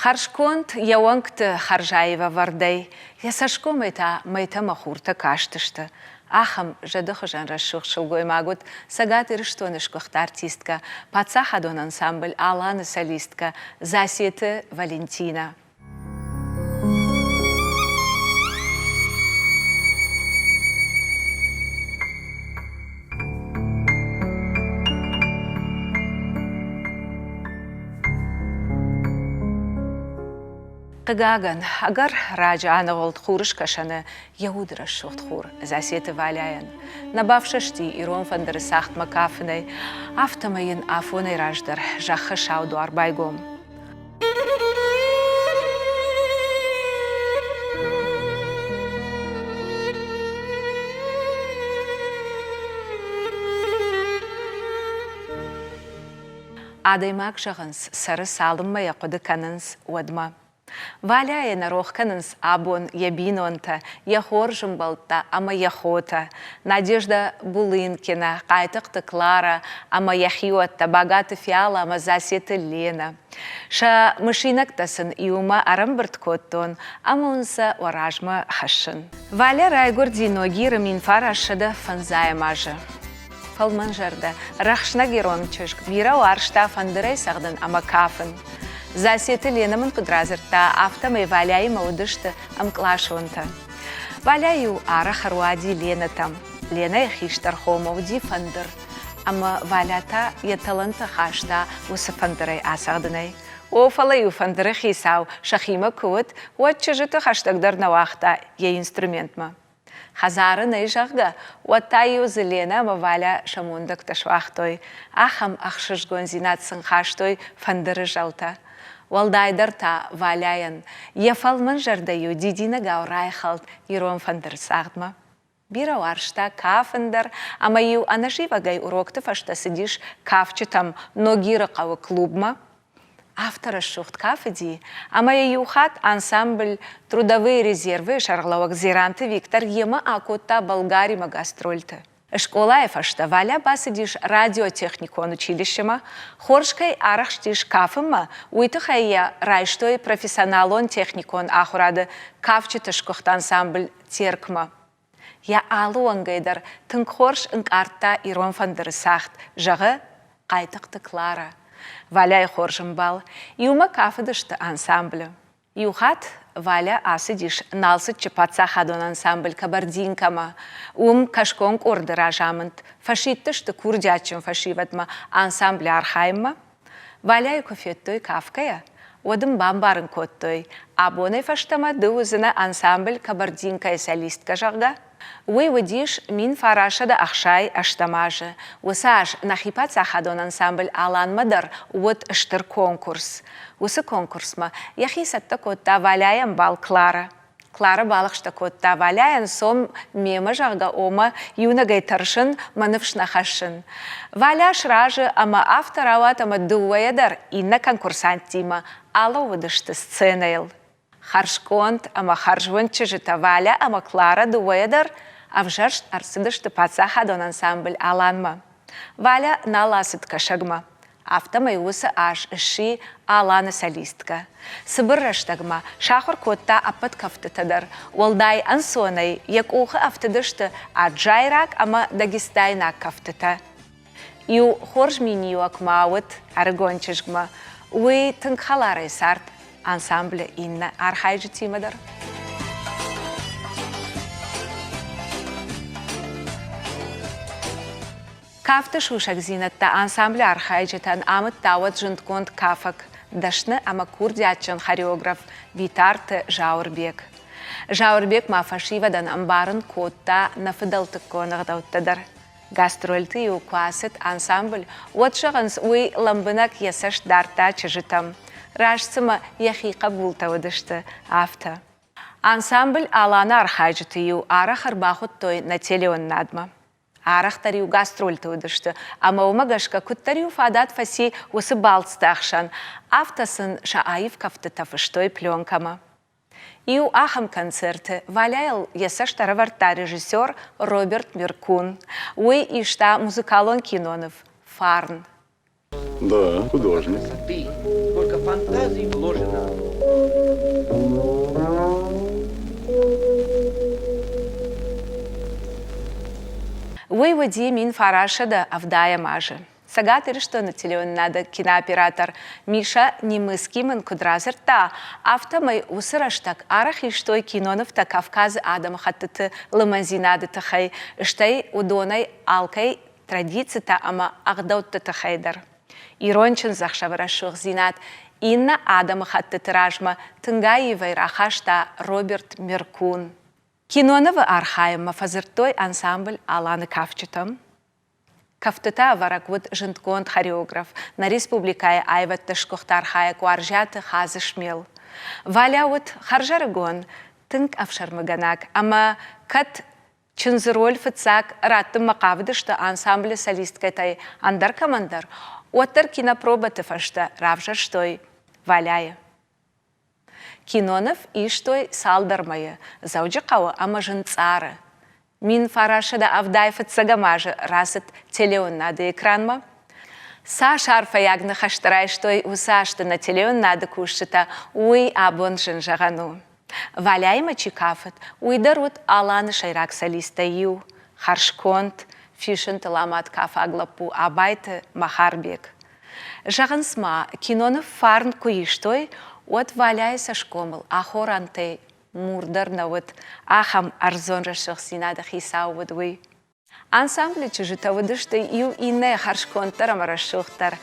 Хӕрзконд йӕ уӕнгты хӕрзаивӕвӕрдӕй, йӕ цӕсгомӕй та мӕйтӕ мӕ хуртӕ кастысты. Ахӕм зӕды хуызӕн рӕсугъд сылгоймаг уыд Цӕгат Ирыстоны сгуыхт артисткӕ, паддзахадон ансамбль Алан-ы солисткӕ Засеты Валентинӕ. Хъыгагӕн, ӕгӕр раджы аныгъуылд хурыскӕсӕны йӕ уды рӕсугъд хур Засеты Валяйӕн. Нӕ бафсӕсти ирон фӕндыры цагъдмӕ кафынӕй, афтӕмӕй йын афонӕй раздӕр зӕххы сау дуар байгом. Адӕймаг, зӕгъынц, цӕры, цалынмӕ йӕ хъуыды кӕнынц, уӕдмӕ. Валяйы нӕ рох кӕнынц абон йӕ бинонтӕ, йӕ хорз ӕмбӕлттӕ ӕмӕ йӕ хотӕ, Надежда Булынкина, Хъайтыхъты Клара ӕмӕ йӕ хиуӕттӕ Багаты Фиала ӕмӕ Засеты Ленӕ. Сӕ мысинӕгтӕ сын иумӕ ӕрӕмбырд кодтон ӕмӕ уын сӕ уӕ размӕ хӕссын. Валя райгуырди Ногиры 1905 азы. Фӕлмӕнзӕрдӕ, рӕхснӕг ирон чызг бирӕ уарзта фӕндырӕй цӕгъдын ӕмӕ кафын. Засеты Ленӕ мын куыд радзырдта, афтӕмӕй Валяимӕ уыдысты ӕмкъласонтӕ. Валя-иу арӕх ӕруади Ленӕтӕм. Ленӕйы хистӕр хомӕ уыди фӕндыр, ӕмӕ Валя та йӕ тӕлӕнтӕ хаста уыцы фӕндырӕй ацӕгъдынӕй. О, фӕлӕ-иу фӕндыры хицау сӕхимӕ куы уыд, уӕд чызджыты хӕстӕгдӕр нӕ уагъта йӕ инструментмӕ. Хӕдзары нӕй, зӕгъгӕ, уӕд та-иу дзы Ленӕ ӕмӕ Валя сӕ мондӕгтӕ суагътой. Ахӕм ӕхсызгондзинад сын хастой фӕндыры зӕлтӕ. Уӕлдайдӕр та Валяйӕн йӕ фӕлмӕн зӕрдӕ-иу дидинӕгау райхӕлд ирон фӕндыры цагъдмӕ. Бирӕ уарзта кафын дӕр ӕмӕ-иу ӕнӕзивӕгӕй урокты фӕстӕ цыдис кафджытӕм Ногиры хъӕуы клубмӕ. Афтӕ рӕсугъд кафыди, ӕмӕ йӕ иу хатт ансамбль «Трудовые резервы» сӕргълӕууӕг Дзеранты Виктор йемӕ акодта Болгаримӕ гастрольты. Скъолайы фӕстӕ Валя бацыдис радиотехникон училищемӕ, хорз кӕй арӕхстис кафынмӕ, уый тыххӕй йӕ райстой профессионалон техникон ахуырады кафджыты сгуыхт ансамбль Теркмӕ. Йӕ алы уӕнгӕй дӕр тынг хорз ӕнкъардта ирон фӕндыры цагъд, зӕгъы Хъайтыхъты Кларӕ. Валяйы хорз ӕмбал. Иумӕ кафыдысты ансамблы. Иу хатт Валя ацыдис Налцыччы паддзахадон ансамбль Кабардинкӕмӕ. Уым кӕсгон къорды разамынд фӕсидтысты курдиатджын фӕсивӕдмӕ ансамблы архайынмӕ. Валяйы куы федтой кафгӕйӕ, уӕд ын бамбарын кодтой, абонӕй фӕстӕмӕ ды уыдзынӕ ансамбль Кабардинкӕйы солисткӕ, зӕгъгӕ. Уый уыдис 1968 азы. Уыцы аз нӕхи паддзахадон ансамбль Алан-мӕ дӕр уыд стыр конкурс. Уыцы конкурсмӕ йӕхи цӕттӕ кодта Валяйы ӕмбал Кларӕ. Кларӕ балӕгъстӕ кодта Валяйӕн цом мемӕ, зӕгъгӕ, ома иунӕгӕй тӕрсын, мӕ ныфс нӕ хӕссын. Валя сразы ӕмӕ афтӕ рауад ӕмӕ дыууӕйӕ дӕр иннӕ конкурсанттимӕ алӕууыдысты сценӕйыл. Хӕрзконд ӕмӕ хӕрзуынд чызджытӕ Валя ӕмӕ Кларӕ дыууӕйӕ дӕр ӕвзӕрст ӕрцыдысты паддзахадон ансамбль Алан-мӕ. Валя нал ацыд Кӕсӕгмӕ. Афтӕмӕй уыцы аз сси Аланы солисткӕ. Цыбыр рӕстӕгмӕ сахуыр кодта ӕппӕт кӕфтытӕ дӕр, уӕлдай ӕнцонӕй йӕ къухы ӕфтыдысты аджайраг ӕмӕ дагестайнаг кӕфтытӕ. Иу хорз миниуӕг ма уыд ӕрыгон чызгмӕ, уый тынг хӕларӕй цард ансамблы иннӕ архайджытимӕ дӕр. Кафты сусӕгдзинӕдтӕ ансамблы архайджытӕн амыдта уӕд зындгонд кафӕг, дӕсны ӕмӕ курдиатджын хореограф Битарты Зауырбег. Зауырбег ма фӕсивӕдӕн ӕмбарын кодта нӕ фыдӕлтыккон ӕгъдӕуттӕ дӕр. Гастрольты-иу куы ацыд ансамбль, уӕд, зӕгъынц, уый лӕмбынӕг йӕ цӕст дардта чызджытӕм. Раст цыма йӕхи хъӕбултӕ уыдысты, афтӕ. Ансамбль Алан-ы архайджыты-иу арӕх ӕрбахуыдтой нӕ телеуынынадмӕ. Арӕхдӕр-иу гастрольты уыдысты, ӕмӕ уымӕ гӕсгӕ куыддӕр-иу фадат фӕци уыцы балцты ӕхсӕн, афтӕ сын сӕ аив кӕфтытӕ фыстой пленкӕмӕ. Иу ахӕм концерты Валяйыл йӕ цӕст ӕрӕвӕрдта режиссер Роберт Меркун. Уый иста музыкалон киноныв «Фарн». Да, художник. Сколько фантазий вложено. уыди 1970 азы. Цӕгат Ирыстоны телеуынынады кинооператор Миша Немыцкий мын куыд радзырдта, афтӕмӕй уыцы рӕстӕг арӕх истой кинонывтӕ Кавказы адӕмыхӕттыты лымӕндзинады тыххӕй, стӕй уыдонӕй алкӕй традицитӕ ӕмӕ ӕгъдӕутты тыххӕй дӕр. Ирон чындзӕхсӕвы рӕсугъддзинад иннӕ адӕмыхӕттыты размӕ тынг аивӕй рахаста Роберт Меркун. Кинонывы архайынмӕ фӕдзырдтой ансамбль «Аланы кафджытӕм». Кӕфтытӕ ӕвӕрӕг уыд зындгонд хореограф, нӕ республикӕйы аивӕдты сгуыхт архайӕг Уарзиаты Хадзысмел. Валя уыд хӕрзӕрыгон, тынг ӕфсӕрмыгӕнаг ӕмӕ кӕд чындзы роль фыццаг раттынмӕ хъавыдысты ансамблы солисткӕтӕй ӕндӕр кӕмӕндӕр, уӕддӕр кинопробӕты фӕстӕ равзӕрстой Валяйы. Киноныв истой цалдӕр мӕйы Дзӕуджыхъӕуы ӕмӕ Зынцъары. 1975 азы рацыд телеуынынады экранмӕ. Цас арфӕйаг ныхӕстӕ райстой уыцы азты нӕ телеуынынады кусджытӕ, уый абон зын зӕгъӕн у. Валяимӕ чи кафыд, уый дӕр уыд Аланы сӕйраг солисттӕй иу, хӕрзконд, фисынтыл амад кафаг лӕппу Абайты Махарбег. Зӕгъынц ма, киноныв фарн куы истой, уӕд Валяйы цӕсгомыл ахорӕнтӕй мур дӕр нӕ уыд, ахӕм ӕрдзон рӕсугъддзинады хицау уыд уый. Ансамблы чызджытӕ уыдысты иу иннӕйы хӕрзконддӕр ӕмӕ рӕсугъддӕр.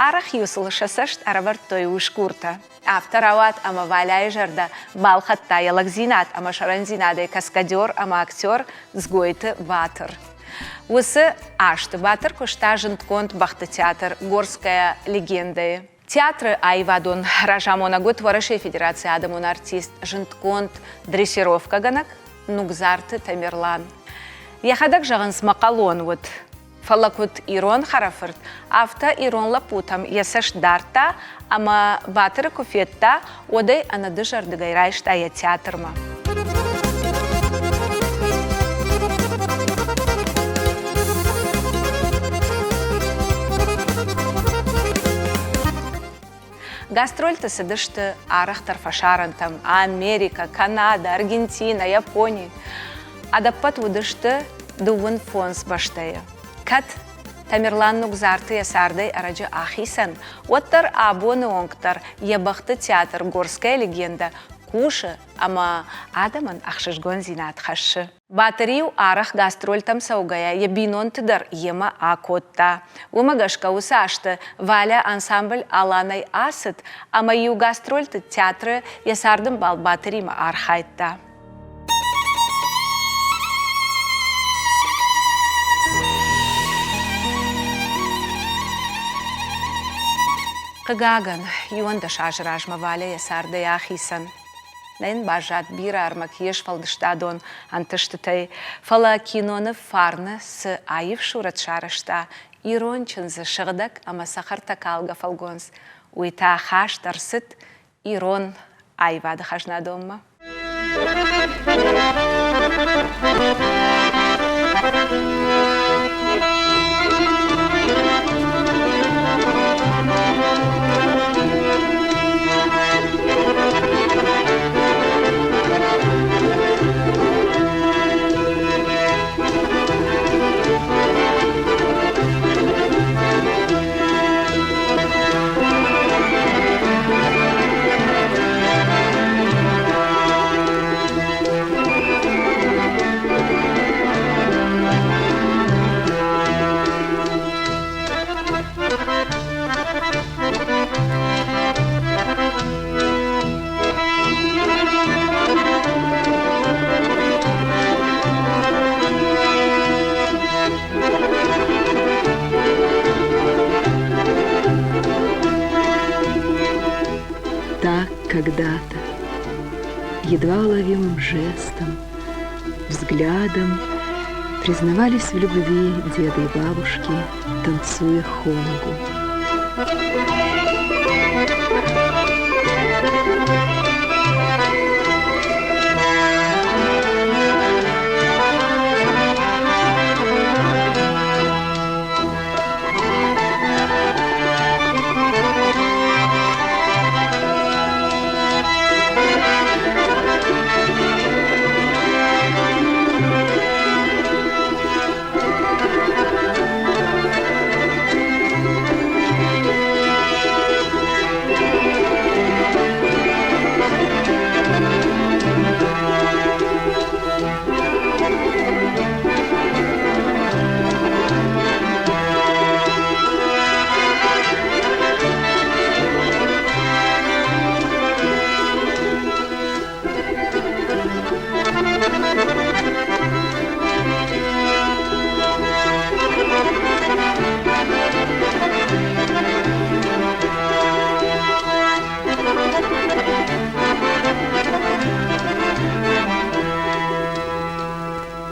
Арӕх-иу сыл сӕ цӕст ӕрӕвӕрдтой усгуртӕ. Афтӕ рауад, ӕмӕ Валяйы зӕрдӕ балхӕдта йӕ лӕгдзинад ӕмӕ сӕрӕндзинадӕй каскадер ӕмӕ актер Дзгойты Батыр. Уыцы азты Батыр куыста зындгонд бӕхты театр «Горская легенда-йы». Театры аивадон разамонӕг уыд Уӕрӕсейы Федерацийы адӕмон артист, зындгонд дрессировкӕгӕнӕг Нугзарты Тамерлан. Йӕхӕдӕг зӕгъынц, мӕхъӕлон уыд. Фӕлӕ куыд ирон хӕрӕфырт, афтӕ ирон лӕппутӕм йӕ цӕст дардта ӕмӕ Батыры куы федта, уӕд ӕй ӕнӕдызӕрдыгӕй райста йӕ театрмӕ. Гастрольты цыдысты арӕхдӕр фӕсарӕнтӕм Америкӕ, Канадӕ, Аргентинӕ, Япони. Ӕдӕппӕт уыдысты 25 бӕстӕйы. Кӕд Тамерлан Нугзарты йӕ цардӕй ӕрӕджы ахицӕн, уӕддӕр абоны онг дӕр йӕ бӕхты театр «Горская легенда» кусы ӕмӕ адӕмӕн ӕхсызгондзинад хӕссы. Батыр-иу арӕх гастрольтӕм цӕугӕйӕ йӕ бинонты дӕр йемӕ акодта. Уымӕ гӕсгӕ уыцы азты Валя ансамбль «Алан-ӕй» ацыд ӕмӕ-иу гастрольты театры йӕ цардӕмбал Батыримӕ архайдта. Хъыгагӕн, 11 азы размӕ Валя йӕ цардӕй ахицӕн. Нӕ йын баззад бирӕ ӕрмӕг йе сфӕлдыстадон ӕнтыстытӕй, фӕлӕ киноныв Фарны цы аив сурӕт сарӕзта, ирон чындзы сыгъдӕг ӕмӕ цӕхӕртӕкалгӕ фӕлгонц, уый та хаст ӕрцыд ирон аивады хӕзнадонмӕ. Так когда-то, едва уловимым жестом, взглядом признавались в любви деды и бабушки, танцуя хонгу.